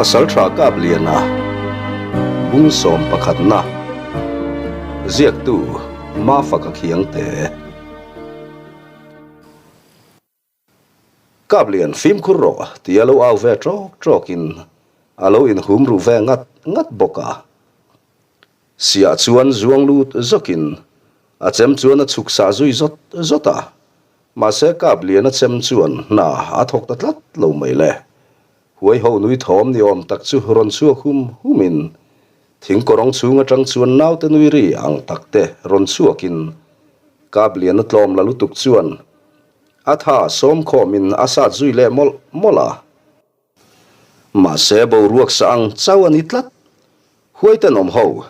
Pasalṭha Kapliana bung sawm pakhatna ziaktu Mafaka Khiangte. Kaplian fimkhur rawh tia lo au ve ṭawk ṭawkin a lo inhum ruh ve ngat ngat bawk a. Siah chuan zuang lut zawkin a chem chuan a chhuk sah zui zawt zawt a. Mahse Kapliana chem chuan hna a thawk ta tlat lo mai le. Huai ho nui thawm ni awm tak chu rawn chhuak hum humin thing kawrawng chhung atang chuan naute nui ri ang tak te rawn chhuakin Kapliana tlawm la lutuk chuan a tha sawm khawmin a sat zui leh mawlh mawlh a. Mahse boruak sa ang chauh a ni tlat. Huai tenawm ho,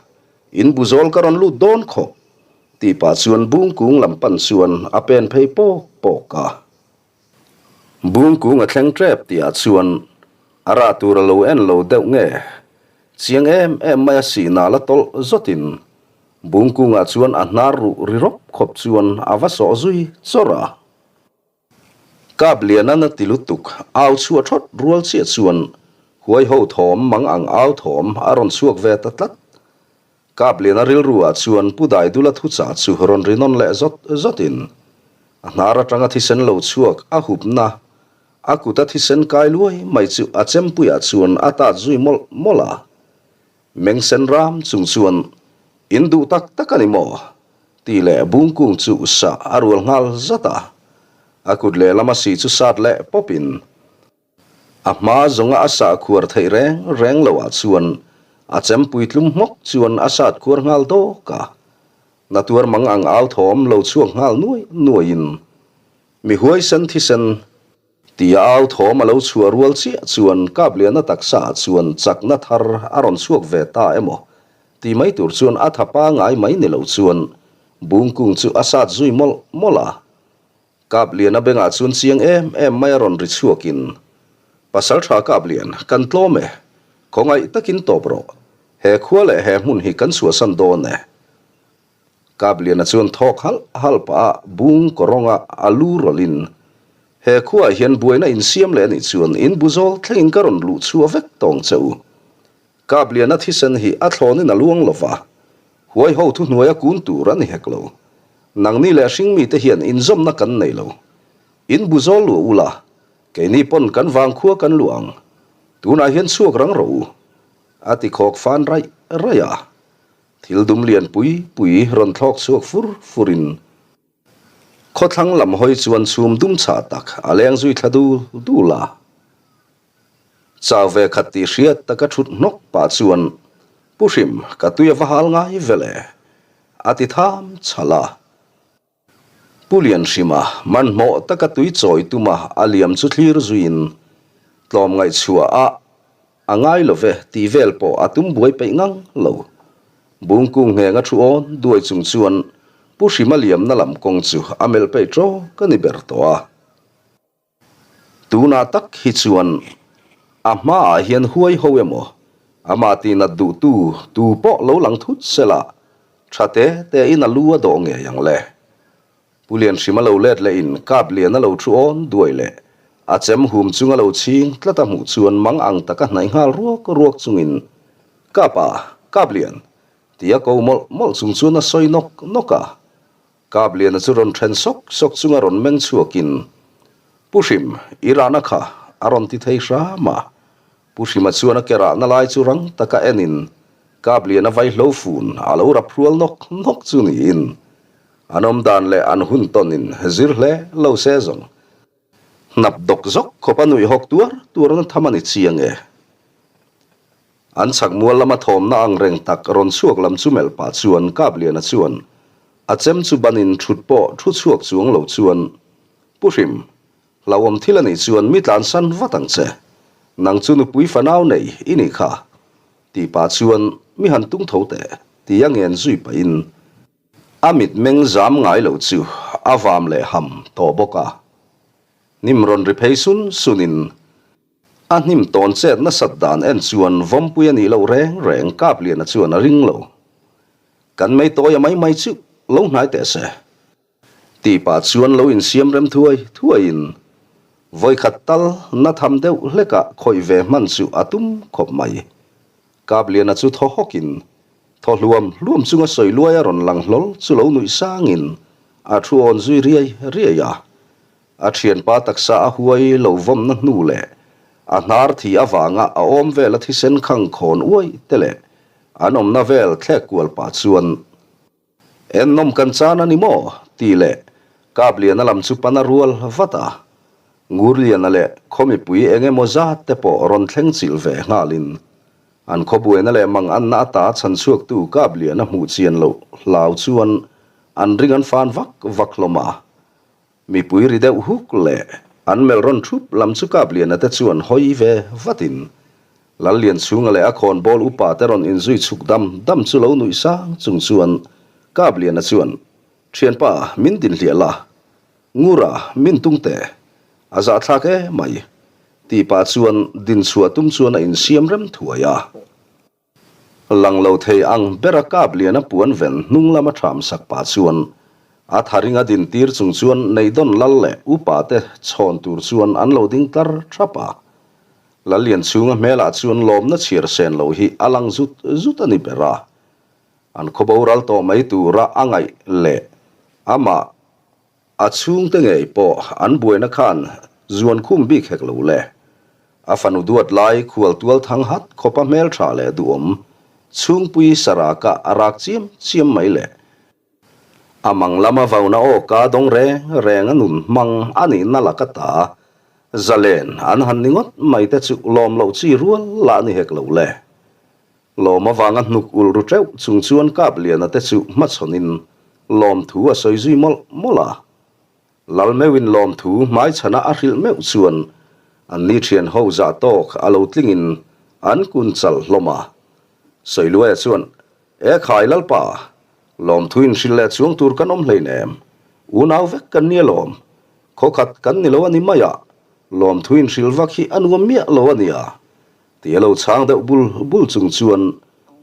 in bu zawl ka rawn lut dawn khawp tih pah chuan bung kung lam pan chuan a pen phei pawk pawk a. Bung kung a thleng tep tihah chuan a rah tur a lo en lo deuh nge? Chiang em em mai a sihna la tawlh zawtin bung kungah chuan a hnar ruh ri rawp khawp chuan a va sawh zui chawrh a. Kap Lianan a ti lutuk, au chhuah thawt rual chiah chuan huai ho thawm mang ang au thawm a rawn chhuak ve ta tlat. Kap Liana rilru ah chuan Pu Daidula thuchah chu rawn ri nawn leh zawt zawt in a hnar atanga thisen lo chhuak a hupna a kut a thisen kai luai mai chu a chempui ah chuan a tat zui mawlh mawlh a. Meng sen ram chung chuan in duh tak tak a ni maw? Tih leh bungkung chu sah a rual nghal zat a, a kut lehlam a si chu sat leh pawpin a hma zawnga a sah khuar theih reng reng loh ah chuan a chempui tlum hmawk chuan a sat khuar nghal dawk a, natuar mang ang au thawm lo chhuak nghal nuai nuaiin mi huaisen thisen Tia au thawm a lo chhuah rual chiah chuan Kapliana taksa ah chuan chakna thar a rawn chhuak ve ta emaw ti mai tur chuan a tha pangai mai ni lo chuan bungkung chu a sat zui mawlh mawlh a. Kapliana bengah chuan chiang em em mai a rawn ri chhuakin, Pasaltha Kaplian, kan tlawm e, khawngaih takin tawp rawh, he khua leh he hmun hi kan chhuahsan dawn e. Kapliana chuan thawk halh halh pah a bung kawrawnga a lu rawlhin, He khuaah hian buaina insiam leh anih chuan in bu zawl thlengin ka rawn luh chhuah vek tawng che u. Kapliana thisen hi a thlawnin a luang lo va, huai ho thuhnuaia kun tur a ni hek lo. Nangni leh hringmite hian inzawmna kan nei lo. In bu zawl luah ula, keini pawn kan vangkhua kan luah ang. Tunah hian chhuak rang rawh u, a ti khawk fan raih raih a. Thil dum lian pui pui rawn thlawk chhuak fur fur in khawthlang lam hawi chuan chhum dum chhah tak a leng zui thla dul dul a. Chau ve khat tih hriat taka thut hnawk pah chuan Pu Hrim ka tui a va hal ngai ve le a ti tham chhal a. Pu Lianhrima hmanhmawh taka tui chawi tuma a liam chu thlir zuiin tlawm ngaihchhuah a a ngai lo ve tih vel pawh a tum buai peih ngang lo. Bungkung nghenga thu awn duai chung chuan Pu Hrima liamna lam kawng chu a melh peih tawk a ni ber tawh a. Tunah tak hi chuan a hmaah hian huai ho emaw, amah tihnat duhtu tu pawh lo lang thut sela, tha te te in a lu a dawh ngei ang le. Pu Lianhrima lo let leh in kap lian a lo thu awn duai leh a chem hum chung a lo chhing tlat a hmuh chuan mang ang taka hnaih nghal ruak ruak chungin, Kapa, kap lian, tia ko mawlh mawlh chung chuan a sawi nawk nawk a. Kapliana chu rawn then sawk sawk chunga rawn meng chhuakin, Pu Hrim, i rahna kha a rawn ti thei hram a. Pu Hrima chuan a ke rahna lai chu rang taka enin Kapliana vaihlo fun a lo rap hrual nawk nawk chu niin an awmdan leh an hun tawnin zir hle lo se zawng. Hnap dawk zawk khawp a nuih hawk tuar tuar na tham a ni chiang e. An chhak mual lama thawmna ang reng tak rawn chhuak lam chu melh pah chuan Kapliana chuan a chem chu banin thut pawh thu chhuak chuang lo chuan, Pu Hrim, hlauhawm thil a nih chuan mi tlansan vat ang che. Nang chu nupui fanau nei i nih kha, tih pah chuan mi han tung tho teh, ti a ngen zui pahin a mitmeng zam ngai lo chu a vam leh ham tawh bawk a. Hnim rawn ri phei sun sunin A hnim tawn chet nasat dan en chuan vawmpui a nih loh reng reng Kapliana chuan a ring lo. Kan mei tawia mai mai chu lo hnai teh se. Tih pah chuan lo insiam rem thuai thuaiin. Vawikhat tal na tham deuh hlekah khawih ve hman chu a tum khawp mai. Kapliana chu thaw hawkin, thaw hluam hluam chunga sawi luai a rawn lang hlawl chu lo nuih sangin a thu awn zui riai riai a. A thianpa taksa a huai lo vawmna hnu leh a hnar thi avanga a awm vela thisen khang khawn uai te leh an awmna vel thlek kual pah chuan, Ennawm kan chan a ni maw? tih leh Kapliana lam chu pan a rual vat a. Ngurliana leh khaw mipui eng emaw zat te pawh rawn thleng chilh ve nghalin an khaw buaina leh mang anna ata chhan chhuaktu Kapliana hmuh chian loh hlau chuan an ring an fan vak vak hlawm a. Mipui ri deuh huk leh an melh rawn thup lam chu Kapliana te chuan hawi ve vatin Lallianchhunga leh a khawnbawl upa te rawn inzui chhuk dam dam chu lo nuih sang chung chuan Kapliana chuan, Thianpa, min dinhliah la, Ngura, min tung teh, a zahthlak e mai, tih pah chuan dinchhuah tum chuan a insiam rem thuai a. Lang lo thei ang bera kap lian a puan ven hnung lama ṭham sak pah chuan a tharing a din tir chung chuan Neihdawn lal leh upa te chhawn tur chuan an lo ding tlar ṭhap a. Lallianchhunga hmelah chuan lawmna chhiar sen loh hi a lang zut zut a ni ber a. An khaw boral tawh mai tura a ngaih leh amah A chhungte ngei pawh an buaina khan zuan khum bik hek lo le. A fanu duat lai khual tual thang hat khawpa hmeltha leh duhawm chhungpui saraka a rak chiam chiam mai le. A mang lama vauna aw ka dawng reng reng a nun hmang a nihna laka ta zalen an han ni ngawt mai te chu lawm loh chi rual lah ni hek lo le. Lawm avanga hnuk ulh ru teuh chung chuan Kapliana te chu hmachhawnin lawmthu a sawi zui mawlh mawlh a. Lal meuhin lawmthu hmaichhana a hrilh meuh chuan anni thian ho zah tawk a lo tlingin an kun chal hlawm a. Sawiluaia chuan, E khai Lalpa, lawmthu inhrilh leh chuang tur kan awm hleinem, unau vek kan ni alawm, khawkhat kan ni lo a ni mai a, lawmthu inhrilh vak hi a nuam miah lo a nia, Ti a lo chhang deuh bul bul chung chuan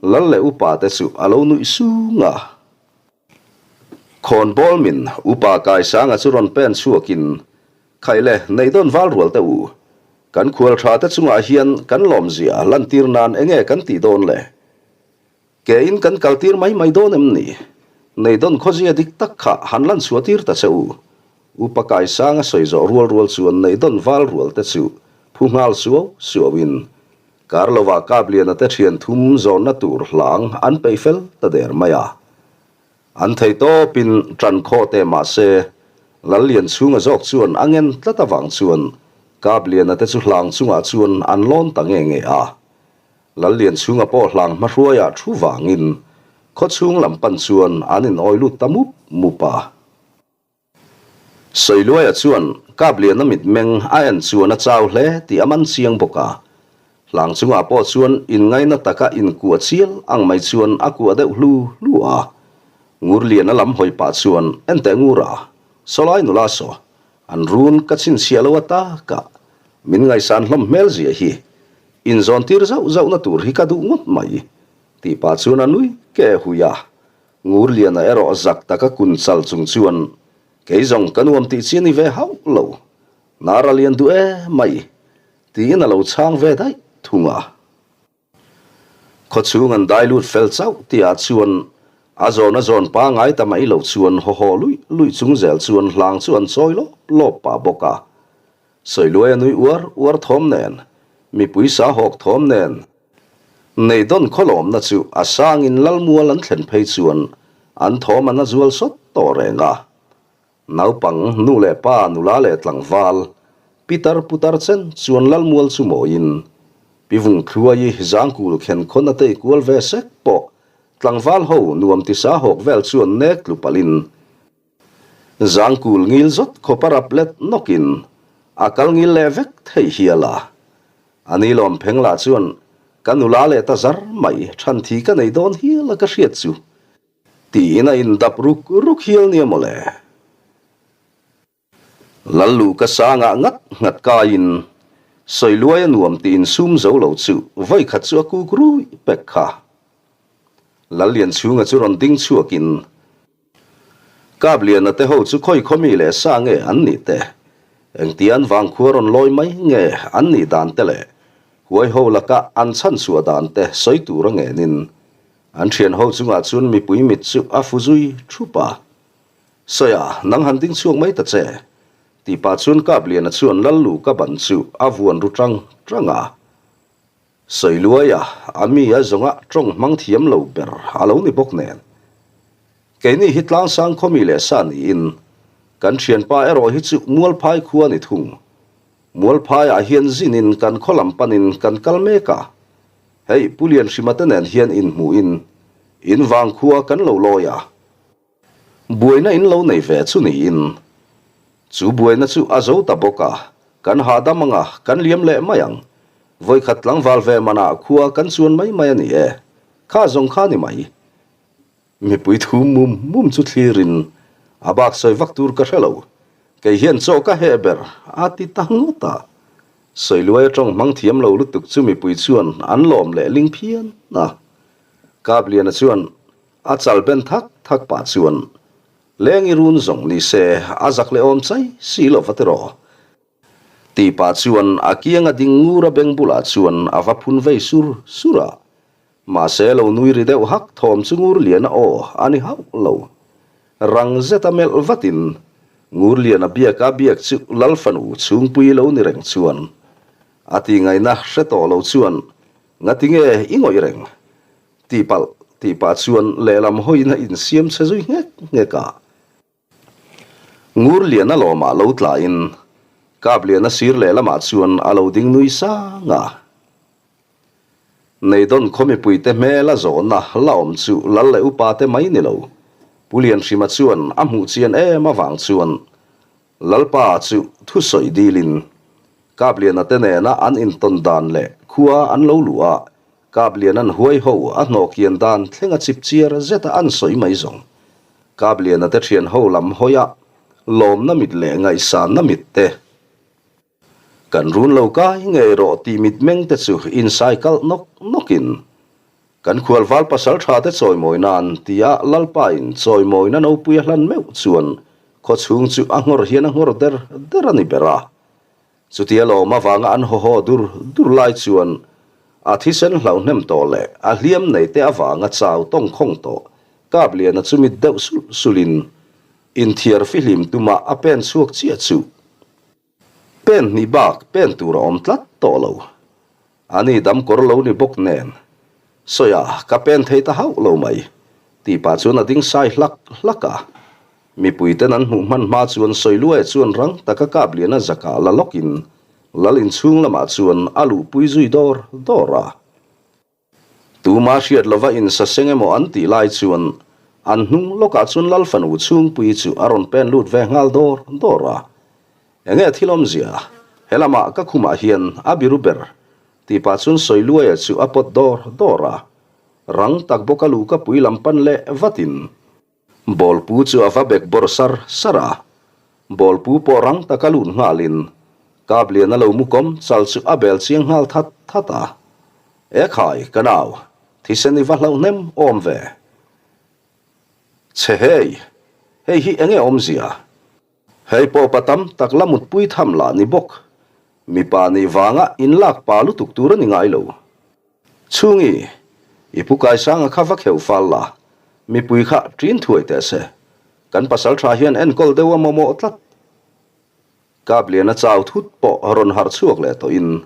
lal leh upa te chu a lo nuih sung a. Khawnbawl min upa Kaisanga chu rawn pen chhuakin, Khaih le, neih dawn val rual teh u. Kan khual tha te chungah hian kan lawmzia lantir nan enge kan tih dawn le? Ke in kan kal tir mai mai dawn em ni? Nei dawn khawzia dik tak kha han lan chhuah tir ta che u. Upa Kaisang a sawi zawh rual rual chuan nei dawn val rual te chu phu nghal suau suau in kar lovah Kapliana te thian thum zawnna tur hlang an peih fel ta der mai a. An thei tawp in tan khaw te mahse Lallianchhunga zawk chuan a ngen tlat avang chuan Kapliana te chu hlang chungah chuan an lawn ta nge nge a. Lallianchhunga pawh hlang hmahruaiah thu vangin khawchhung lam pan chuan an inawi lut ta mup mup a. Sawiluaia chuan Kapliana mitmeng a en chuan a chau hle tih a man chiang bawk a. Hlang chungah pawh chuan inngaina taka inkuah chial ang mai chuan a kuah deuh hlu hlu a. Ngurliana lam hawi pah chuan Enteh Ngura, sawlai nula saw, an run ka chhinchhiah lo ata ka min ngaihsan hlawm hmel zia hi Inzawn tir zauh zauhna tur hi ka duh ngawt mai, tih pah chuan a nui ke hui a. Ngurliana erawh zak taka kun chal chung chuan, Kei zawng ka nuam tih chi a ni ve hauh lo, hnar a lian duh e mai, tiin a lo chhang ve daih thung a. Khawchhung an dai lut fel chauh tihah chuan a zawn a zawn pangai ta mai lo chuan haw haw luih luih chung zel chuan hlang chu an chawi lawp lawp pah bawk a. Sawiluai a nui uar uar thawm nen, mipui sa hawk thawm nen, Neidawn khawlawmna chu a sangin Lalmual an thlen phei chuan an thawm an a zual sawt tawh reng a. Naupang, nu leh pa, nula leh tlangval, pitar putar chen chuan Lalmual chu mawiin, Pi Vungthluai zangkul khen khawn a tei kual ve sek pawh tlangval ho nuam tisa hawk vel chuan nek tlu palhin, Zangkul ngil zawt khawp a rap let nawkin a kal ngil leh vek thei hial a. A ni lawm pheng lah chuan ka nula leh ta zar mai than thi ka nei dawn hial a ka hriat chu tiin a indap ruk ruk hial nia mawle. Lallu ka sangah ngat nghat kaiin sawiluai a nuam tiin sum zo lo chu vawikhat chu a kuk ruih pek kha. Lallianchhunga chu rawn ding chhuakin Kapliana te ho chu khawi khawmi leh sa nge an nih te? Engtia an vangkhua rawn lawi mai nge an nih dan te leh huai ho laka an chhan chhuah dan te sawi tur a ngenin an thian ho chungah chuan mipui mit chu a fu zui thup a. Sawi a, nang han ding chhuak mai ta che, tih pah chuan Kapliana chuan Lallu ka ban chu a vuan ru tang tang a. Sawi luai a, a mi a zawnga tawng hmang thiam lo ber a lo ni bawk nen. Keini hi tlangsang khawmi leh sa niin, kan thianpa erawh hi chu Mualphai khua ni thung. Mualphaiah hian zinin kan khaw lam panin kan kal mek a. Hei Pu Lianhrima te nen hian inhmuhin in vangkhua kan lo lawi a. Buaina in lo nei ve chu niin, chu buaina chu a zo ta bawk a, kan hahdam ang a, kan liam leh mai ang. Vawikhat tlangval ve manah khua kan chuan mai mai a ni e, kha zawng kha ni mai. Mipui thu mum mum chu thlirin a bak sawi vak tur ka hre lo, kei hian chaw ka heh ber a ti ta ngawt a. Sawiluai atawng hmang thiam lo lutuk chu mipui chuan an lawm leh ling phian a. Kapliana chuan A chal ben thak thak pah chuan leng i run zawng ni se a zak leh awm chai si lo va tiraw? Tih pah chuan a kiang a ding ngur a beng bulah chuan a va phun vei sur sur a. Mahse lo nui ri deuh hak thawm chu Ngurliana aw a ni hauh lo. Rang zeta melh vatin Ngurliana biaka biak chu Lal fanu chhungpui lo ni reng chuan a ti ngaihna hre tawh lo chuan Ngatinge i ngawih reng? Tih palh tih pah chuan lehlam hawiin a insiam chhe zui nghek nghek a. Ngurliana lawmah lo tlain Kapliana sir lehlamah chuan a lo ding nui sang a. Neidawn khaw mipuite hmel a zawhna la awm chu lal leh upa te mai ni lo. Pu Lianhrima chuan a hmuh chian em avang chuan Lalpa chu thusawi dilin Kapliana te nena an intawn dan leh khua an lo luh a, Kapliana'n huai ho a hnawh kian dan thleng a chip chiar zeta an sawi mai zawng. Kapliana te thian ho lam hawi a, lawmna mit leh ngaihsanna mit te. Kan run lo kai ngei rawh tih mitmeng te chu insai kalh nawk nawkin, kan khualval pasal tha te chawimawi nan tia Lalpain chawimawina nopui a hlan meuh chuan khawchhung chu a nghawr hian a nghawr der der a ni ber a. Chutia lawm avanga an haw haw dur dur lai chuan a thisen hlauh hnem tawh leh a hliam nei te avanga chau tawng khawng tawh Kapliana chu mit deuh sulh sulhin inthiar fihlim tuma a pen chhuak chiah chu pen hnih bak pen tur a awm tlat tawh lo. Ani damkawr lo ni bawk nen Sawi-a ka pen thei ta hauh lo mai tih pah chuan a ding sai hlak hlak a. Mipuiten an hmuh hman hma chuan Sawiluaia chuan rang taka Kapliana zakah la lawkin Lal inchhung lamah chuan a luhpui zui dawr dawr a. Tuma hriat lova insaseng emaw an tih lai chuan an hnung lawkah chuan Lal fanu chhungpui chu a rawn pen lut ve nghal dawr dawr a. Enge thil awmzia? He lamah ka khumah hian a biru ber tih pah chuan Sawiluaia chu a pawt dawr dawr a. Rang tak bawka luhkapui lam pan leh vatin Bawlpu chu a va bek bawrh sar sar a, Bawlpu pawh rang taka lut nghalin Kapliana lo mu kawm chal chu a bel chiang nghal that that a. E khai, ka nau, thisen i va hlauh hnem awm ve. Chhe hei, hei hi enge awmzia? Hei pawh pa tam tak la mutpui tham lah ni bawk. Mipa nih vanga inlak pa lutuk tur a ni ngai lo. Chhungi, i pu Kaisanga kha va kheuh fal la, mipui kha ṭin thuai teh se. Kan pasal ṭha hian enkawl deuh a mamawh tlat. Kapliana chau thut pawh rawn harh chhuak leh tawhin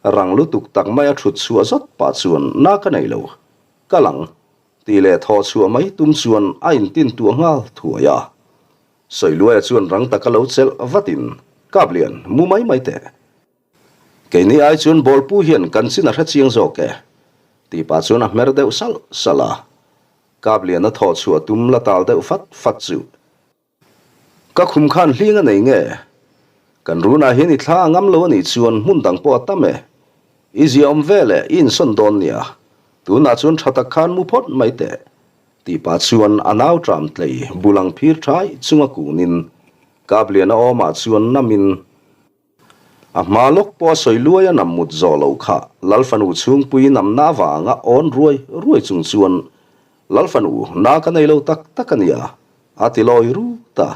rang lutuk tak maia ṭhut chhuah zawt pah chuan na ka nei lo, ka lang tih leh thawh chhuah mai tum chuan a intin tuah nghal thuai a. Sawiluaia chuan rang taka lo chelh vatin, Kaplian, mu mai mai teh. Keini ai chuan bawlpu hian kan chin a hre chiang zawk e, tih pah chuan a hmer deuh salh salh a. Kapliana thawh chhuah tum la tal deuh fat fat chu. Ka khum khan hling a nei nge? Kan runah hian i thla a ngam lo a nih chuan hmun dang pawh a tam e. I zia awm ve leh i insawn dawn nia. Tunah chuan tha tak khan mu phawt mai teh, tih pah chuan a nau tram tlei bulang phir thai chunga kunin Kapliana awmah chuan namin A hma lawk pawh a sawi luai a nam mut zawh loh kha Lal fanu chhungpui namna avanga awn ruai ruai chung chuan Lal fanu na ka nei lo tak tak a nia, a ti lawi rut a.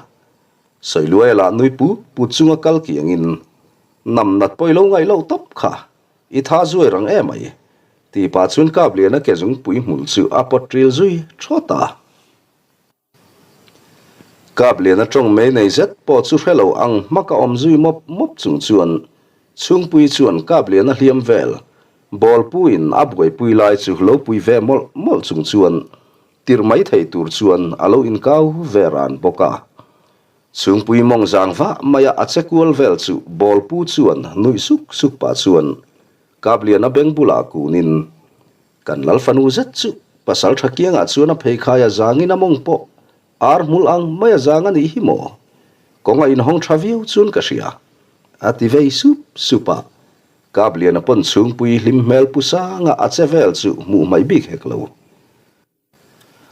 Sawiluaia lah nui put put chunga kal kiangin, Nam nat pawh i lo ngaih loh tawp kha, i tha zuai rang em ai, tih pah chuan Kapliana ke zungpui hmul chu a pawt ril zui thawt a. Kapliana tawng mei nei zet pawh chu hre lo ang hmaka awm zui mawp mawp chung chuan Chhungpui chuan Kapliana hliam vel Bawlpuiin a buaipui lai chu lo pui ve mawlh mawlh chung chuan Tirh mai thei tur chuan a lo inkau ve ran bawk a. Chhungpui mawng zang vah maia a che kual vel chu Bawlpu chuan nuih suk suk pah chuan Kapliana beng bulah kunin, Kan lal fanu zet chu pasal tha kiangah chuan a pheikhai a zangin a mawng pawh ar hmul ang mai a zang a nih hi maw? Kawng a inhawng tha viau chuan ka hria, a ti vei sup sup a. Kapliana pawn chhungpui hlim hmel pu sanga a che vel chu hmuh hmaih bik hek lo.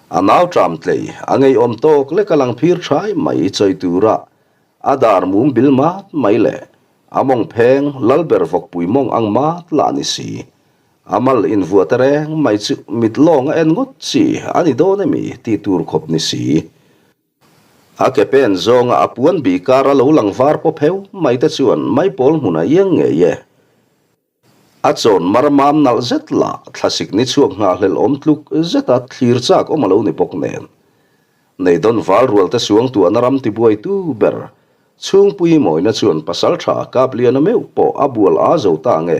A nau ṭam tlei, a ngeiawm tawk lek a lang phir ṭhai mai chawi tura a dar mum bil mat mai leh a mawng pheng Lalber vawkpui mawng ang mat lah ni si. A mal invuah te reng mai chu mit lawng a en ngawt chi a ni dawn emi tih tur khawp ni si. A ke pen zawnga a puan bih kar a lo lang var paw pheu mai te chuan maipawl hmun a iang ngei e. A chawn mar mam nalh zet lah thlasik ni chhuak nghahhlelh awm tluk zeta thlir chak awm a lo ni bawk nen. Neidawn val rual te suang tuahna ram tibuaitu ber Chhungpui mawina chuan pasal tha Kapliana meuh pawh a bual a zo ta nge.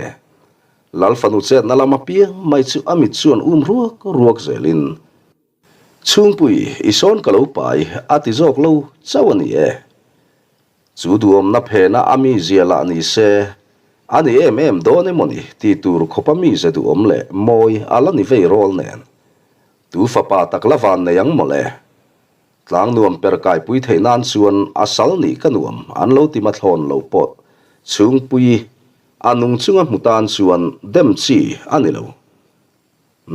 Lal fanu chetna lam apiang mai chu a mit chuan um ruak ruak zelin Chhungpui i sawn ka lo pai a ti zawk lo chauh a ni e. Chu duhawmna phena a mizia lah ni se, a ni em em dawn emawni ti tur khawpa mize duhawm leh mawi a la ni vei rawl nen. Tu fapa tak la van nei ang mawle. Tlang nuam per kaipui theih nan chuan a sal nih ka nuam an lo ti mathlawn lo pawh chhungpui a nung chunga hmu tan chuan dem chi a ni lo.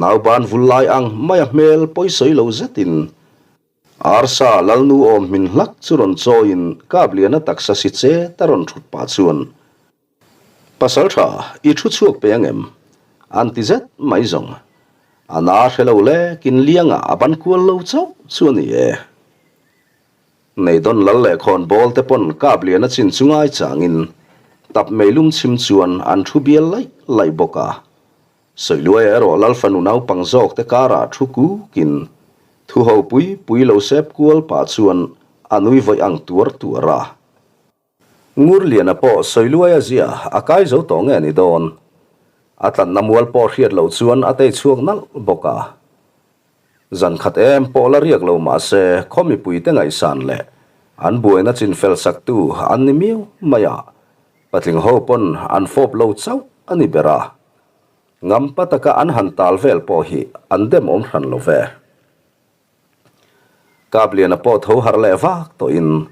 Nauban vul lai ang maia hmel pawisawi lo zetin Arsa Lalnu awm hmin hlak chu rawn chawiin Kapliana taksa si che ta rawn thut pah chuan, Pasal tha, i thu chhuak pe ang em? An ti zet mai zawng. A na hre lo lekin liangah a ban kual lo chauh chu a ni e. Neidawn lal leh khawn bawl te pawn Kapliana chin chu ngai changin tap meilum chhim chuan an thu bial laih laih bawk a. Sawiluaia erawh Lal fanu naupang zawk te karah thu kukin thu ho pui pui lo sep kual pah chuan a nui vawih ang tuar tuar a. Ngurliana pawh Sawiluaia zia a kai zo tawh nge ni dawn? A tlanna mual pawh hriat loh chuan a tei chhuak nalh bawk a. Zan khat em pawh la riak lo mah se khaw mipuite ngaihsan leh an buaina chin fel saktu an ni miau mai a, patling ho pawn an fawp lo chauh a ni ber a. Ngampa taka an han tal vel pawh hi an dem awm hran lo ve. Kapliana pawh tho harh leh vak tawhin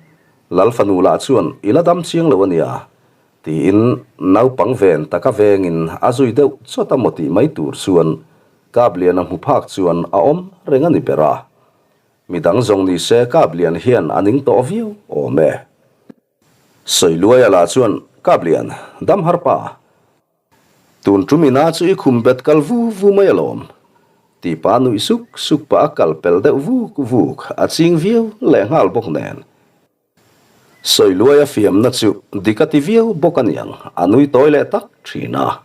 Lal fanu lah chuan i la dam chiang lo a nia tiin naupang ven taka vengin a zui deuh chawt a maw tih mai tur chuan Kapliana hmu phak chuan a awm reng a ni ber a. Midang zawng ni se Kaplian hian a ning tawh viau awm e. Sawiluaia lah chuan Kaplian, dam har pa. Tun tum ina chu i khum bet kal vu vu mai alawm. Tih pa nuih suk suk pah a kal pel deuh vuk vuk a ching viau leh nghal bawk nen. Sawiluai a fiamna chu dik a ti viau bawk aniang a nui tawi leh tak thin a.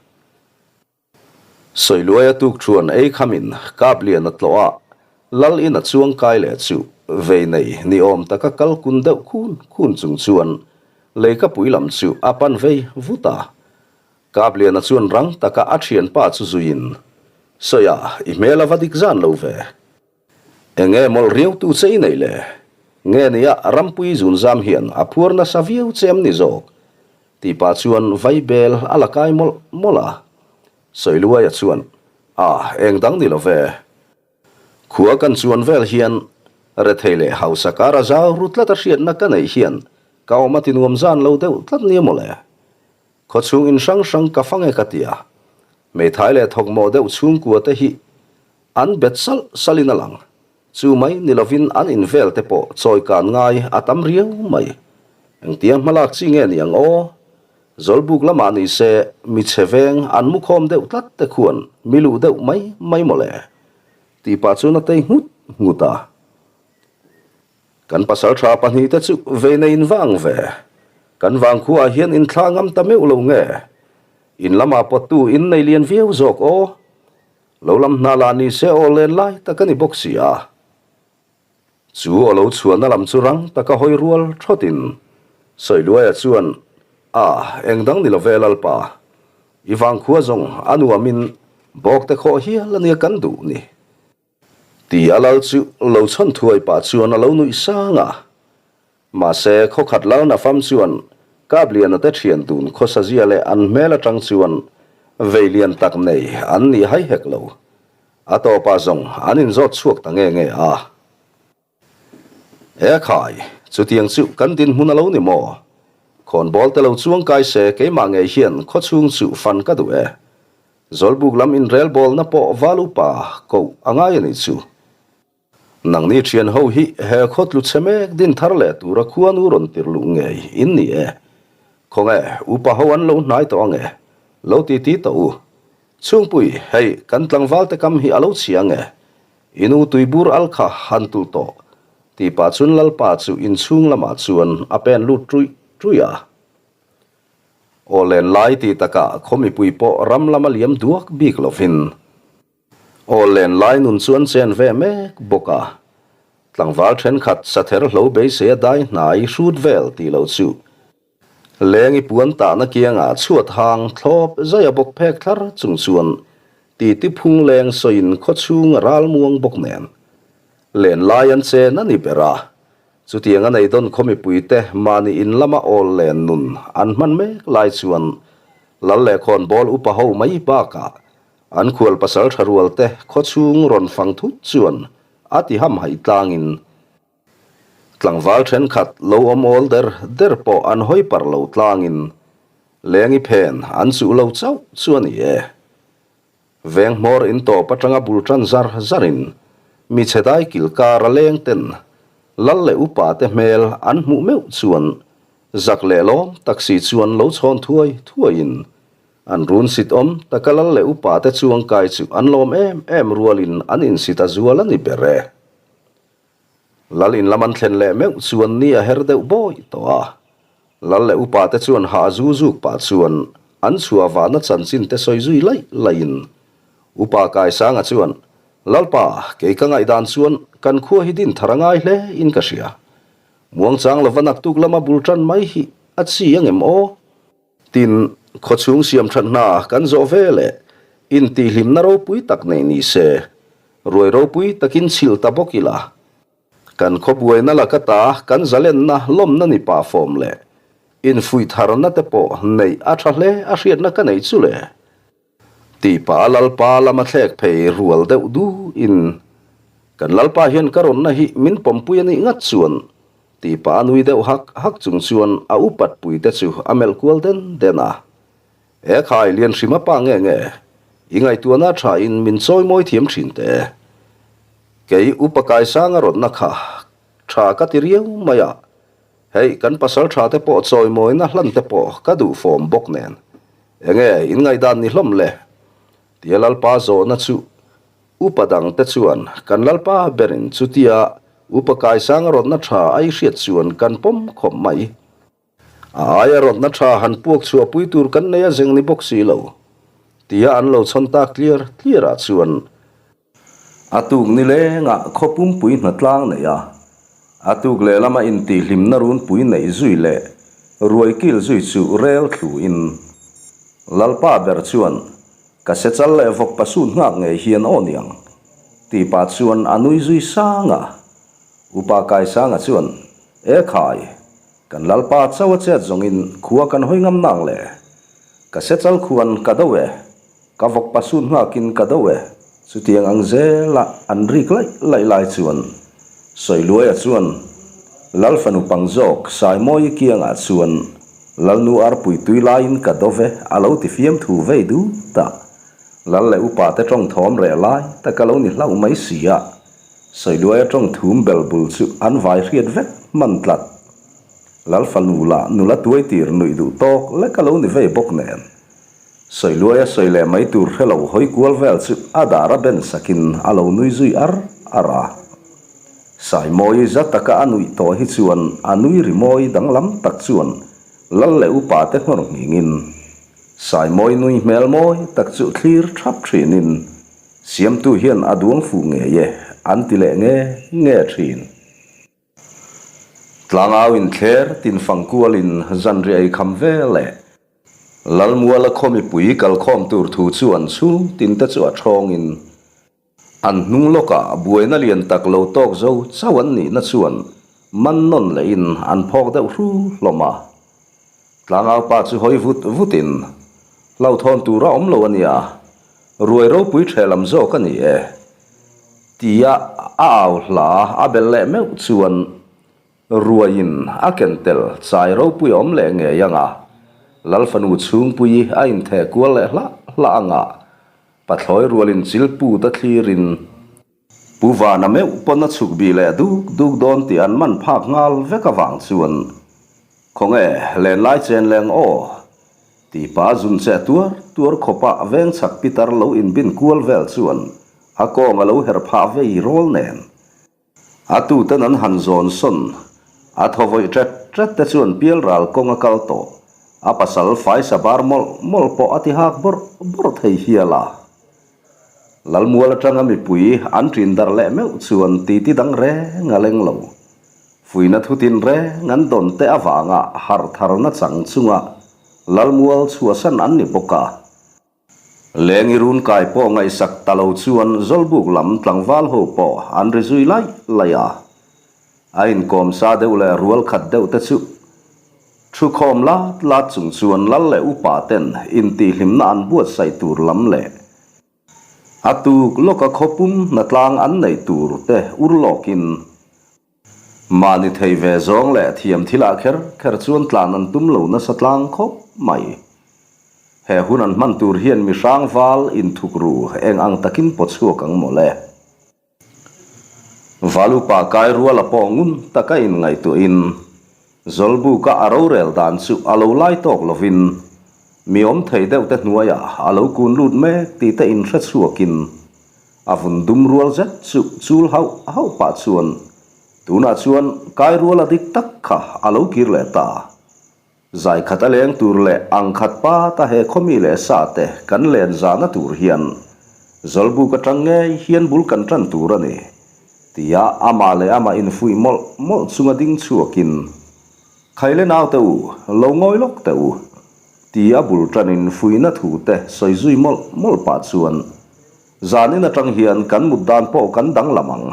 Sawiluai a tuk thuan ei khamin kap lian a tlawh a, Lal in a chuang kai leh chu vei nei ni awm taka kal kun deuh khun khun chung chuan leikapui lam chu a pan vei vut a. Kapliana chuan rang taka a thianpa chu zuiin, Sawiah, i hmel a va dik zan lo ve. Enge mawlh riautu che i neih le? Nge nia Rampui zunzam hian a phuar nasa viau che em ni zawk? Tih pah chuan vaibel a la kai mawlh mawlh a. Sawiluaia chuan, A, eng dang ni lo ve. Khua kan chuan vel hian rethei leh hausa kar a zau ru tlat a hriatna ka neih hian ka awm a ti nuam zan lo deuh tlat nia mawle. Khawchhung in hrang hrang ka fang e ka ti a, hmeithai leh thawkmawh deuh chhungkua te hi an bet salh salh in a lang. Chu mai ni lovin an in vel te pawh chawi kan ngai a tam riau mai. Engtia hmalak chi nge ni ang aw? Zawlbuk lamah ni se mi chhe veng an mu khawm deuh tlat te khuan mi luh deuh mai mai mawle. Tih pah chuan a tei nghut nghut a. Kan pasalṭha pahnihte chu vei nei in vang ve. Kan vangkhuaah hian inthla ngam ta meuh lo nge? In lamah pawttu in nei lian viau zawk aw. Lo lam hna lah ni se aw len lai tak a ni bawk si a. Chu aw lo chhuahna lam chu rang taka hawi rual thawtin Sawiluaia chuan, A, eng dang ni lo ve Lalpa. I vangkhua zawng a nuamin bawkte khawh hial a nia kan duh ni. Ti a lal chu lo chhawn thuai pah chuan a lo nuih sang a. Mahse, khawkhat lalna fam chuan Kapliana te thian dun khawsazia leh an hmel atang chuan vei lian tak nei an nih hai hek lo. A tawpah zawng an inzawt chhuak ta nge nge a. E khai, chutiang chu kan dinhmun a lo ni maw? Khawnbawl te lo chuang kai se keimah ngei hian khawchhung chu fan ka duh e. Zawlbuk lam inrelbawlna pawh val upa koh a ngai a nih chu. Nangni thian ho hi he khaw tlu chhe mek din thar leh tura khuanu rawn tir luh ngei in ni e. Khawnge upa ho an lo hnai tawh ange? Lo ti ti tawh u. Chhungpui, hei kan tlangval te kam hi a lo chhia ange? I nu tuibur al kha han tulh tawh. Tih pah chuan Lalpa chu inchhung lamah chuan a pen lut ṭuih ṭuih a. Aw len lai ti takah khaw mipui pawh ram lama liam duak bik lovin Aw len lai nun chu an chen ve mek bawk a, tlangval thenkhat sather hlo beisei a dai hnai hrut vel tih loh chu leng i puan tahna kiangah chhuat hang thlawp zaia bawk phek thlar chung chuan titi phung leng sawiin khawchhung a ral muang bawk nen len lai an chen a ni ber a, chutiang a nei dawn khaw mipuite mahni in lama awl len nun an hman mek lai chuan lal leh khawnbawl upa ho mai bakah An khual pasal tha rual te khawchhung rawn fang thut chuan a ti ham haih tlangin tlangval thenkhat lo awm awl der der pawh an hawi parh lo tlangin lengi phen an chuh lo chauh chu a ni e. Veng hmawr in tawp atanga bul tan zar zarin mi chhe dai kil kar a leng ten lal leh upa te hmel an hmuh meuh chuan zak leh lawm tak si chuan lo chhawn thuai thuaiin An run sit awm taka lal leh upa te chuang kai chu an lawm em em rualin an insit a zual a ni ber e. Lal in lam an thlen leh meuh chuan ni a her deuh bawih tawh a. Lal leh upa te chuan hah zu zuk pah chuan an chhuah vahna chanchin te sawi zui laih laihin Upa Kaisanga chuan, Lalpa, kei ka ngaihdan chuan kan khua hi din thar a ngai hle in ka hria. Muangchang lova naktuk lama bul tan mai hi a chi angem aw? Tin, khawchhung siam that hna kan zawh ve leh intihhlimna ropui tak nei ni se, ruai ropui takin chhilh ta bawk ila, kan khawbuaina laka ta kan zalenna lawmna ni pah fawm leh infuih tharna te pawh neih a tha hle a hriatna ka nei chu le. Tih pah a Lalpa lama thlek phei rual deuh duhin, Kan Lalpa hian ka rawnna hi min pawmpui a nih ngat chuan, tih pah a nui deuh hak hak chung chuan a upat pui te chu a melh kual den den a. E khai, Lianhrima pa nge nge, i ngaihtuahna tha in min chawi mawi thiam thin te. Kei upa Kaisanga rawnna kha tha ka ti riau mai a, Hei, kan pasal tha te pawh chawimawina hlan te pawh ka duh fawm bawk nen. Enge, in ngaihdan ni hlawm le? Tia Lalpa zawhna chu upa dang te chuan kan Lalpa berin chutia upa kaisang a rawtna tha a i hriat chuan kan pawm khawp mai. A aia rawtna tha han puak chhuahpui tur kan nei a zeng ni bawk si lo. Tia an lo chhawn tak tliar tliarah chuan A tuk ni lengah khaw pumpui hnatlang nei a, a tuk lehlama intihhlimna runpui neih zui leh ruai kil zui chu rel thluin Lalpa ber chuan ka se chal leh vawk pasut nghak ngei hian aw niang tih pah chuan a nui zui sang a. Upa Kaisanga chuan, E khai, kan Lalpa chauh a chet zawngin khua kan hawi ngam nang le? Ka se chal khuan ka do e. Ka vawk pasut nghakin ka do e. Chutiang ang zela an rik laih laih lai chuan Sawiluaia chuan Lal fanu pang zawk Saimawi kiangah chuan Lalnu arpui tui laiin ka do ve a lo ti fiam thu vei dut a. Lal leh upa te tawng thawm reh lai tak a lo ni hlauh mai si a. Sawiluaia tawng thum bel bul chu an vai hriat vek hman tlat. Lal fanu lah nula tuai tir nuih duh tawk lek a lo ni vei bawk nen. Sawiluaia sawi leh mai tur hre lo hawi kual vel chu a dar a ben sakin a lo nui zui ar ar a. Saimawi za taka a nuih tawh hi chuan a nui rimawi danglam tak chuan lal leh upa te nghawr nghingin Saimawi nui hmel mawi tak chu thlir thap thinin Siamtu hian a duang fuh ngei e an ti leh nge nge thin. Tlangau inthler tin fang kualin zanriah ei kham ve leh Lalmuala khaw mipui kalkhawm tur thu chu an chhung tin te chu a thawngin an hnung lawkah buaina lian tak lo tawk zo chauh an nihna chuan man nawn lehin an phawk deuh hru hlawm a. Tlangau pa chu hawi vut vutin hlauhthawn tur a awm lo a nia, ruai ropui ṭheh lam zawk a ni e. Tia a au hla a belh leh meuh chuan ruaiin a ken tel chai ropui a awm leh ngei ang a, Lalfanu chhungpui a intheh kual leh hlah hlah ang a, pathlawi rualin chilput a thlirin Pu Vana meuh pawn a chhuk bih leh duk duk dawn tih an man phak nghal vek avang chuan Khawnge lenlai chen leng aw? Tih pa zun che tuar tuar khawpa veng chhak pitar lo inbin kual vel chuan a kawng a lo her phah vei rawl nen. A tuten an han zawn sawn a thaw vawih ṭet ṭet te chuan pialral kawng a kal tawh. A pasal faisa bar mawlh mawlh pawh a ti hak bawrh bawrh thei hial a. Lalmual atanga mipui an ṭin darh leh meuh chuan titi dang reng a leng lo. Fuihna thutin reng an dawn te avanga harh tharna chang chunga Lalmual chhuahsan an ni bawk a. Lengi run kai pawh ngaihsak ta lo chuan Zawlbuk lam tlangval ho pawh an ri zui laih laih a. A inkawm sa deuh leh rual khat deuh te chu thukhawm lat lat chung chuan lal leh upa ten intihhlimna an buatsaih tur lam leh a tuk lawka khawpum hnatlang an neih tur te ur lawkin Mahni thei ve zawng leh thiam thilah kher kher chuan tlan an tum lo nasa tlang khawp mai. He hun an hman tur hian mi hrang val inthuk ru eng ang takin paw chhuak ang maw le. Valupa kai ruala pawh ngun taka inngaihtuahin Zawlbuka a rorel dan chu a lo lai tawk lovin mi awm thei deuh te hnuaiah a lo kun lut mek tih te inhre chhuakin A vun dum rual zet chu chul hauh hauh pah chuan tunah chuan kai rual a dik tak kha a lo kir leh ta. Zai khat a leng tur leh ang khat pat a he khawmi leh sa te kan len zahna tur hian Zawlbuk atang ngei hian bul kan tan tur a ni tia amah leh amah infuih mawlh mawlh chunga ding chhuakin Khaile naute u, lo ngawi lawk teh u tia bul tanin fuihna thu te sawi zui mawlh mawlh pah chuan Zanin atang hian kan mut dan pawh kan danglam ang.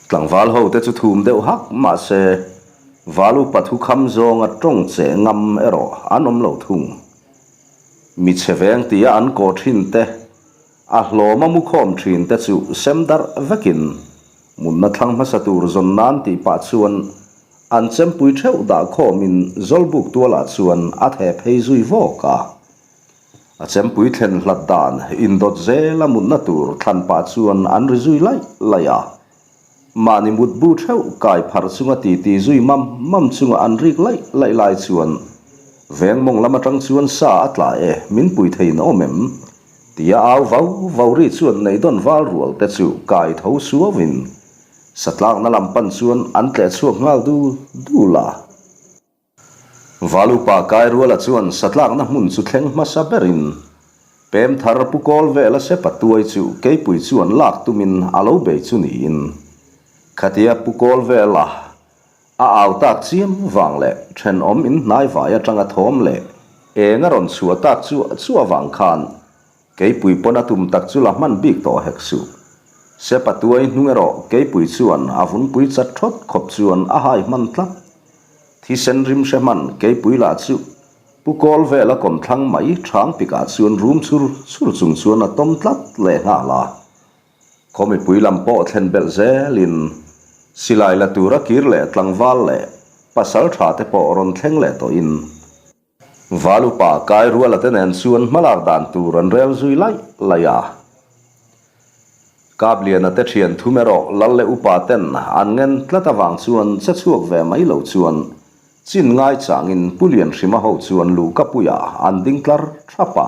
Tlangval ho te chu thum deuh hak mahse val upa thu kham zawnga tawng che ngam erawh an awm lo thung. Mi chhe veng tia an kawh thin te, a hlawm a mu khawm thin te chu sem darh vekin mutna thlang hmasa tur zawn nan tih pah chuan an chempui theuh dah khawmin Zawlbuk tualah chuan a theh phei zui vawk a. A chempui thlen hlat dan indawt zela mutna tur thlan pah chuan an ri zui laih laih a. Mahni mutbu theuh kai pharh chunga titi zui mam mam chunga an rik laih laih lai chuan veng mawng lam atang chuan sa a tla e, min pui theiin a awm em? Tia au vau vau ri chuan Neidawn val rual te chu kai tho suauin satlakna lam pan chuan an tleh chhuak nghal dul dul a. Valupa Kairuala chuan satlakna hmun chu thleng hmasa berin pem thar pu kawl vela sepa tuai chu keipui chuan lak tumin a lo bei chu niin khatia pu kawl vela a au tak chiam vang leh thenawm in hnaivai atanga thawm leh eng a rawn chhuah tak chu chu avang khan Keipui pawn a tum tak chu la hman bik tawh hek suh. Sepa tuai hnung erawh keipui chuan a vunpui chat thawt khawp chuan a hai hman tlat. Thisen rim hre hman keipui lah chu Pu Kawl vela kawmthlang mai thang pikah chuan rum chur chur chung chuan a tawm tlat leh nghal a. Khaw mipui lam pawh thlen belh zelin silai la tura kir leh tlangval leh pasal tha te pawh rawn thleng leh tawhin, Valupa kai ruala te nen chuan hmalak dan tur an rel zui laih laih a. Kapliana te thian thum erawh lal leh upa ten an ngen tlat avang chuan che chhuak ve mai lo chuan chin ngai changin Pu Lianhrima ho chuan luhkapuiah an ding tlar thap a.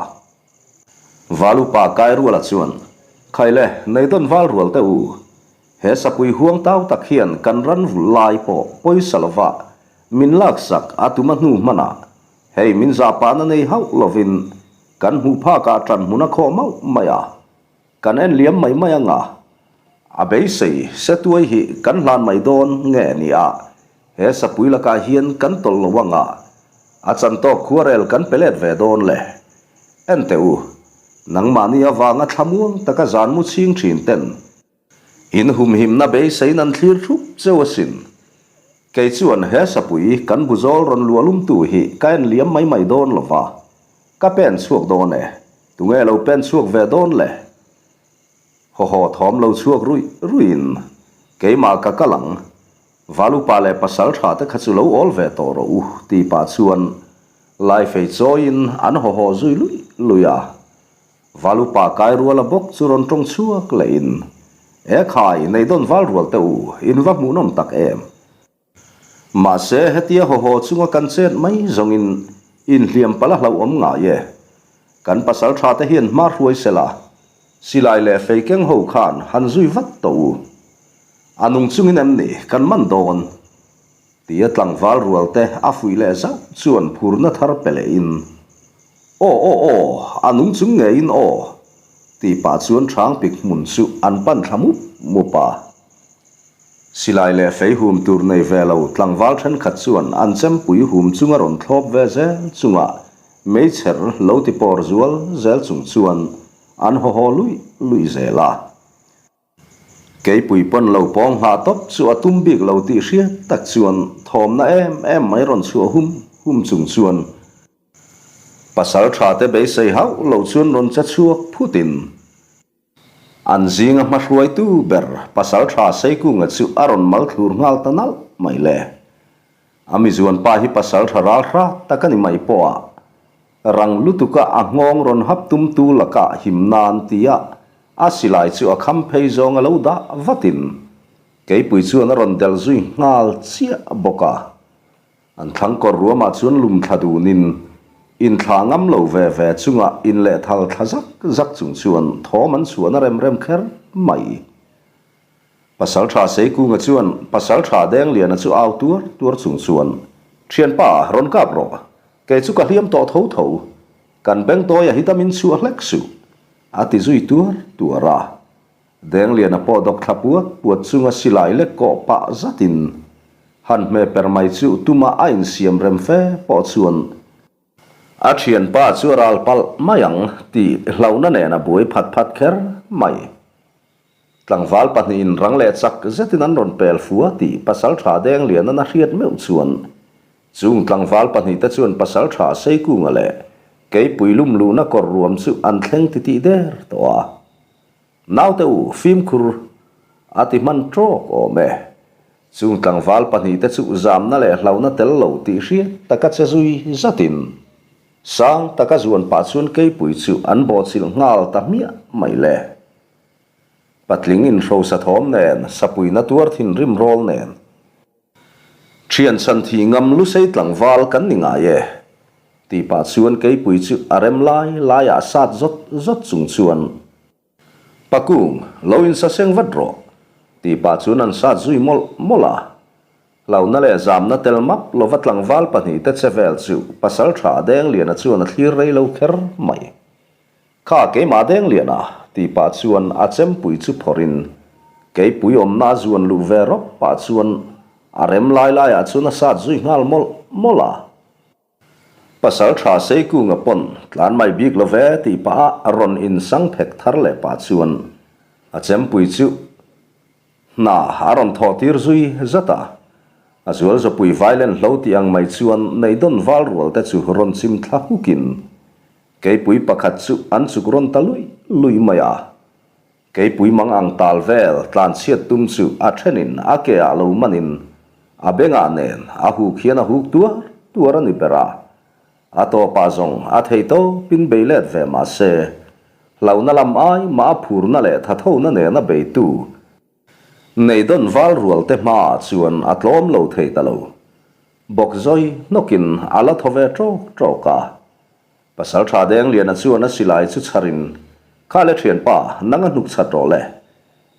Valupa kai ruala chuan, Khaile, nei dawn val rual teh u. He sapui huang tau tak hian kan ran vulh lai pawh pawisa lova min laksak a tum a hnu hmanah hei min zahpahna nei hauh lovin kan hmuh phakah ṭan hmun a khawh mauh mai a, kan en liam mai mai anga a beisei setuai hi kan hlan mai dawn nge nia he sapui lakah hian kan tawlh lo anga a chantawk khuarel kan pe let ve dawn le. En teh u, nangmahni avanga thlamuang taka zan mu chhing thin ten In humhimna beiseiin an thlir thup cheu asin. Kei chuan he sapui kan buzawl rawn luah lumtu hi ka en liam mai mai dawn lo va, ka pen chhuak dawn e, tunge lo pen chhuak ve dawn le? Haw haw thawm lo chhuak ruih ruihin keimah ka kal ang, Valupa leh pasal tha te kha chu lo awl ve tawh rawh u tih pah chuan Laifei chawiin an haw haw zui luih luih a. Valupa kai ruala bawk chu rawn tawng chhuak lehin, E khai, nei dawn val rual teh u, in va hmuhnawm tak em? Mahse, hetia haw haw chunga kan chet mai zawngin inhliam palh a hlauhawm ngai e. Kan pasal tha te hian hma hruai sela, silai leh fei keng ho khan han zui vat tawh u. A nung chungin em ni kan man dawn? Tia tlangval rual te a fuih leh zauh chuan phurna thar pe lehin, Aw aw aw, a nung chung ngeiin aw, tih pah chuan hrang pik hmun chu an pan thla mup mup a. Silai leh fei hum tur nei ve lo tlangval thenkhat chuan an chempui hum chunga rawn thlawp ve zel chunga meichher lo ti pawr zual zel chung chuan an haw haw luih luih zel a. Keipui pawn lo pawng nghah tawp chu a tum bik lo tih hriat tak chuan thawmna em em mai rawn chhuah hum hum chung chuan pasal tha te beisei hauh lo chuan rawn che chhuak phutin an zinga hmahruaitu ber pasal tha Seikunga chu a rawn mal thlur nghal ta nalh mai le. A mizuanpa hi pasal tha ral hrat tak a ni mai pawh a, rang lutuka a nghawng rawn hap tumtu lakah him nan tia a silai chu a kham phei zawng a lo dah vatin keipui chuan a rawn del zui nghal chiah bawk a. An thlangkawr ruamah chuan lum thla dunin inthlah ngam lo ve ve chunga inlehthal thla zak zak chung chuan thawm an chhuahna rem rem kher mai. Pasalṭha Seikunga chuan Pasalṭha Dengliana chu au tuar tuar chung chuan, Ṭhianpa, rawn kap rawh. Kei chu ka hliam tawh tho tho. Kan bengtawia hi damin chhuah hlek suh, a ti zui tuar tuar a. Dengliana pawh dawk thla puat puat chunga silai lek kawh pah zatin han hme per mai chu tuma a insiam rem fe pawh chuan A thianpa chu a ral palh mai ang tih hlauhna nen a buai phat phat kher mai. Tlangval pahnihin rang leh chak zetin an rawn pel fua tih Pasalṭha Denglianan a hriat meuh chuan chung tlangval pahnihte chuan Pasalṭha Seikunga leh Keipui lum luhna kawr ruam chu an thleng titih der tawh a. Naute u, fimkhur a ti hman ṭawk awm e. Chung tlangval pahnihte chu zamna leh hlauhna tel lo tih hriat taka che zui zatin sang taka zuan pah chuan keipui chu an bawhchilh nghal ta hmiah mai le. Patling inhrosa thawm nen, sapuina tuar thinrim rawl nen. Thian chhan thih ngam lusei tlangval kan ni ngai e, tih pah chuan keipui chu a rem lai laiah sat zawt zawt chung chuan, Pakung, lo insaseng vat rawh, tih pah chuan an sat zui mawlh mawlh a. Hlauhna leh zamna tel map lova tlangval pahnihte che vel chu Pasalṭha Dengliana chuan a thlir rei lo kher mai. Kha keimah Denglian a, tih pah chuan a chempui chu phawrhin keipui awmna a zuan luh ve rawp pah chuan a rem lai laiah chuan a sat zui nghal mawlh mawlh a. Pasal tha Seikunga pawn tlan mai bik lo ve tih pah a rawn insang phek thar leh pah chuan a chempui chu hna a rawn thawh tir zui zat a. A zual zawpui vailen hlo tih ang mai chuan Neidawn val rual te chu rawn chim thla hukin Keipui pakhat chu an chuk rawn ta luih luih mai a. Keipui mang ang tal vel tlanchhiat tum chu a thenin a ke ah lo manin a bengah nen a huk hian a huk tuar tuar a ni ber a. A tawpah zawng a thei tawpin bei let ve mah se, hlauhna lam ai mah a phurna leh thathona nena beitu Neidawn val rual te hmaah chuan a tlawm lo thei ta lo. Bawk zawi hnawkin a la thaw ve ṭawk ṭawk a. Pasalṭha Dengliana chuan a silai chu chharin, Kha le ṭhianpa, nang a hnuk chhat rawh le.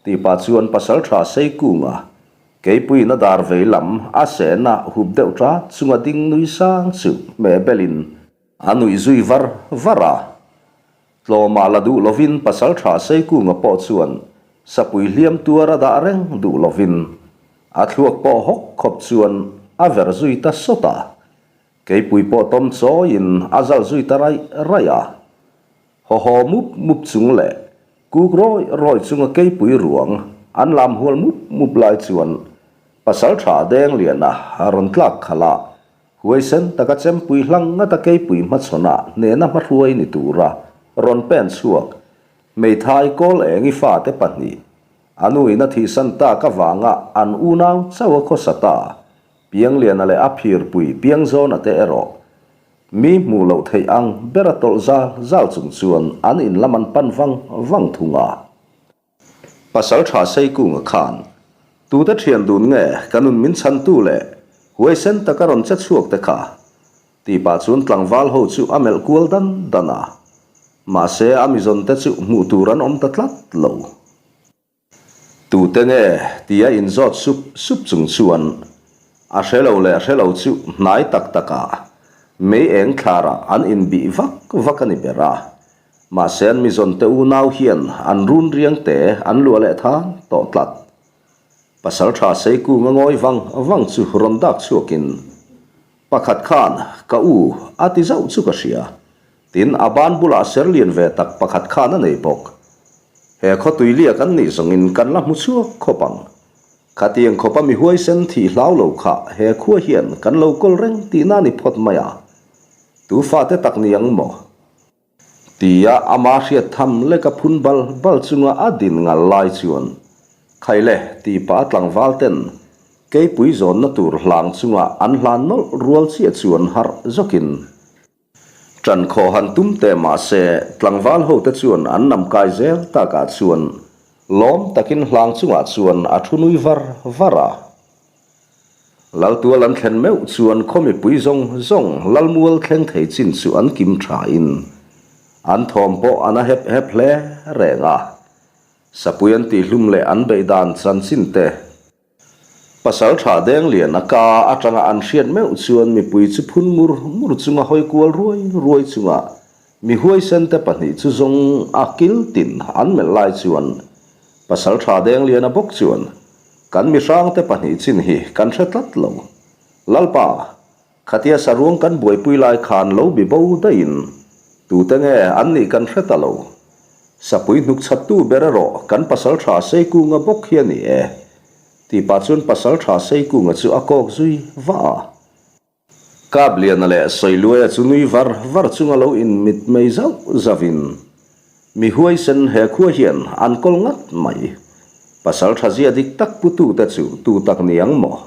Tih pah chuan Pasalṭha Seikunga keipuiin a dar vei lam a sehna hup deuh ṭat chunga ding nui sang chu hmeh belin a nuih zui var var a. Tlawmah la duh lovin Pasalṭha Seikunga pawh chuan sapui hliam tuar a dah reng duh lovin a thluak pawh hawk khawp chuan a ver zui ta sawt a. Keipui pawh tawm chawiin a zal zui ta raih raih a. Haw haw mup mup chung leh kuk rawi rawi chunga keipui ruang an lam hual mup mup lai chuan Pasalṭha Dengliana rawn tlak khalh a, huaisen taka chempui hlang ngata keipui hmachhawnah hnehna hmahruai ni tura rawn pen chhuak hmeithai kawl engi fate pahnih a nuin a thihsan tak avanga an unau chauh a khawsa ta Piangliana leh a phirpui Piangzawna te erawh mi hmuh loh theih ang bera tawlh zal zal chung chuan an in lam an pan vang vang thung a. Pasaltha Seikunga khan, Tute thian dun nge ka nun min chhantu leh huaisen taka rawn che chhuak te kha? Tih pah chuan tlangval ho chu a melh kual dan dan a. Mahse a mizawn te chu hmuh tur an awm ta tlat lo. Tute nge? tia inzawt sup sup chung chuan a hre lo leh hre lo chu hnai tak takah mei eng thlarah an inbih vak vak a ni ber a. Mahse an mizawnte unau hian an run riang te an luah leh than tawh tlat. Pasaltha Seikunga ngawi vang vang chu rawn dak chhuakin Pakhat khan ka u a ti zauh chu ka hria. Tin, a ban bulah ser lian ve tak pakhat khan a nei bawk. He khawtui lia kan nih zawngin kan la hmu chhuak khawp ang. Khatiang khawpa mi huaisen thih hlau lo kha he khua hian kan lo kawl reng tihna ni phawt mai a. Tu fate tak ni ang maw? Tia ama hriat tham leka phun bal bal chunga a din ngal lai chuan, Khaile tih pah a tlangval ten keipui zawnna tur hlang chunga an hlan nawlh rual chiah chuan harh zawkin ṭan khawh han tum teh mah se tlangval hote chuan an nam kai zel takah chuan lawm takin hlang chungah chuan a thu nui var var a. Laltual an thlen meuh chuan khaw mipui zawng zawng Lalmual thleng thei chin chu an kim thain an thawm pawh an a hep hep hle reng a. Sapui an tihhlum leh an beih dan chanchin te. Pasal tha Denglian a ka atanga an hriat meuh chuan mipui chu phun mur mur chunga hawi kual ruai ruai chunga mi huaisen te pahnih chu zawng a kil tin an melh lai chuan Pasal tha Dengliana bawk chuan Kan mihrangte pahnih chin hi kan hre tlat lo. Lalpa, khatia saruang kan buaipui lai khan lo bi bo daihin tute nge an nih kan hre ta lo. Sapui hnuk chhattu ber erawh kan Pasaltha Seikunga bawk hi a ni e. Tih pah chuan Pasaltha Seikunga chu a kawk zui vah a. Kapliana leh Sawiluaia chu nui var var chunga lo inmit mai zauh zauhin, Mi huaisen he khua hian an kawl ngat mai. Pasal tha zia dik tak putute chu tu tak ni ang maw?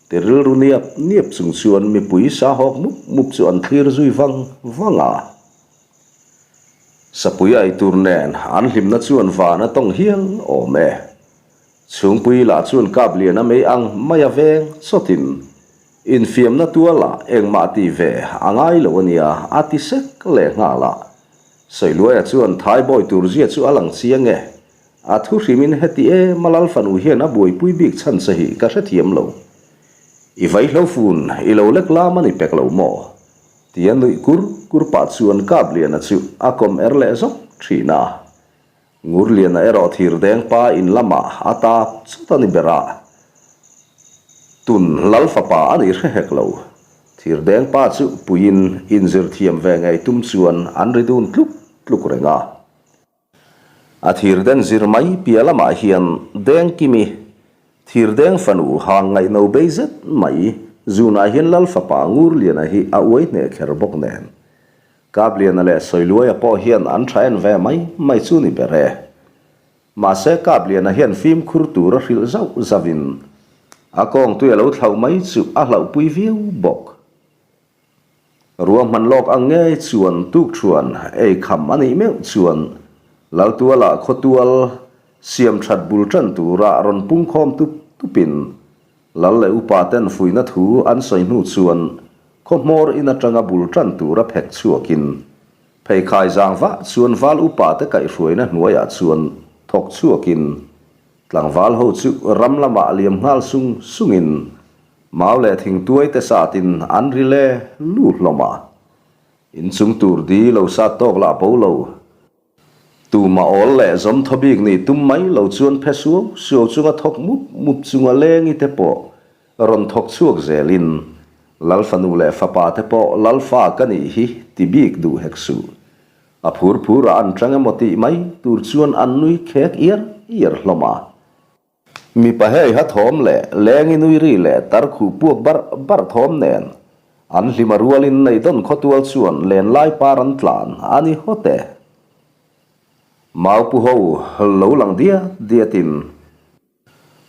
Ti rilru niap niap chung chuan mipui sa hawk mup mup chu an thlir zui vang vang a. Sapui ai tur nen an hlimna chuan van a tawng hial awm e. Chhungpui lah chuan Kapliana mei ang mai a veng chawtin, Infiamna tualah engmah tih ve a ngai lo a nia a ti sek leh nghal a. Sawiluaia chuan Thaibawi tur zia chu a lang chiang e. A thu hrimin heti em a Lal fanu hian a buaipui bik chhan che hi ka hrethiam lo. I vaihlo fun i lo lek lam a ni pek lo maw? Tia nuih kur kur pah chuan Kapliana chu a kawm er leh zawk thin a. Ngurliana erawh thirdeng pa in lamah a tap chut a ni ber a, tun Lal fapa a nih hre hek lo. Thirdeng pa chu puiin inzir thiam ve ngei tum chuan an ri dun tluk tluk reng a. A thirden zir mai piah lamah hian Dengkimi, thirdeng fanu hang ngaihno bei zet mai zunah hian Lal fapa Ngurliana hi a uai hneh kher bawk nen Kapliana leh Sawiluaia pawh hian an tha en ve mai mai chu ni ber e. Mahse Kapliana hian fimkhur tur a hrilh zauh zauhin a kawngtui a lo thlauh mai chu a hlauhpui viau bawk. Ruahman lawk ang ngei chuan tukṭhuan ei kham a nih meuh chuan Laltuala khawtual siam that bul ṭan tura rawn pungkhawm tup tupin Lal leh upa ten fuihna thu an sawi hnu chuan khaw hmawr in atanga bul tan tura phek chhuakin pheikhai zang vah chuan val upa te kaihhruaina hnuaiah chuan thawk chhuakin. Tlangval ho chu ram lamah liam nghal sung sungin mau leh thingtuai te satin an ri le lu hlawm a. Inchung tur di lo sat tawk lah bo lo. Tumah awl leh zawm thaw bik nih tum mai lo chuan phe suau suau chunga thawk mup mup chunga lengi te pawh rawn thawk chhuak zelin Lal fanu leh fapa te pawh Lal fa ka nih hi ti bik duh hek suh. A phur phur a an tang emaw tih mai tur chuan an nui khek iar iar hlawm a. Mipa hei ha thawm leh lengi nui ri leh tar khuh puak barh barh thawm nen an hlim a rualin Neidawn khawtual chuan len lai par an tlan a ni hawt e. Maupu ho lo lang diat diatin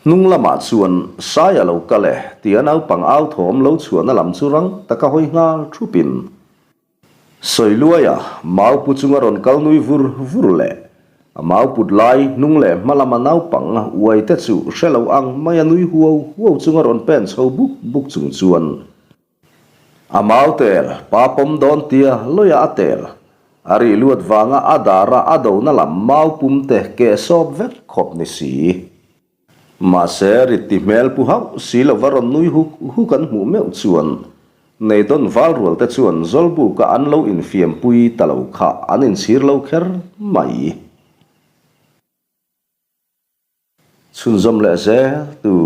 hnung lamah chuan Saia lo kal e tia naupang au thawm lo chhuahna lam chu rang taka hawi nghal thupin Sawiluaia mau pu chunga rawn kal nui vur vur leh a mau put lai hnung leh hma lama naupang uai te chu hre lo ang maia nui huau huau chunga rawn pen chho buk buk chung chuan a mau tel pa pawm dawn tia lawia a tel a rih luat vanga a dara a dona lam mau pum te keh sawp vek khawp ni si. Mahse, rit ti hmel pu hauh si lova rawn nui huk huk an hmuh meuh chuan Neidawn val rual te chuan Zawlbuka an lo infiampui ta lo kha an inchhir lo kher mai. Chhunzawm leh zel tur.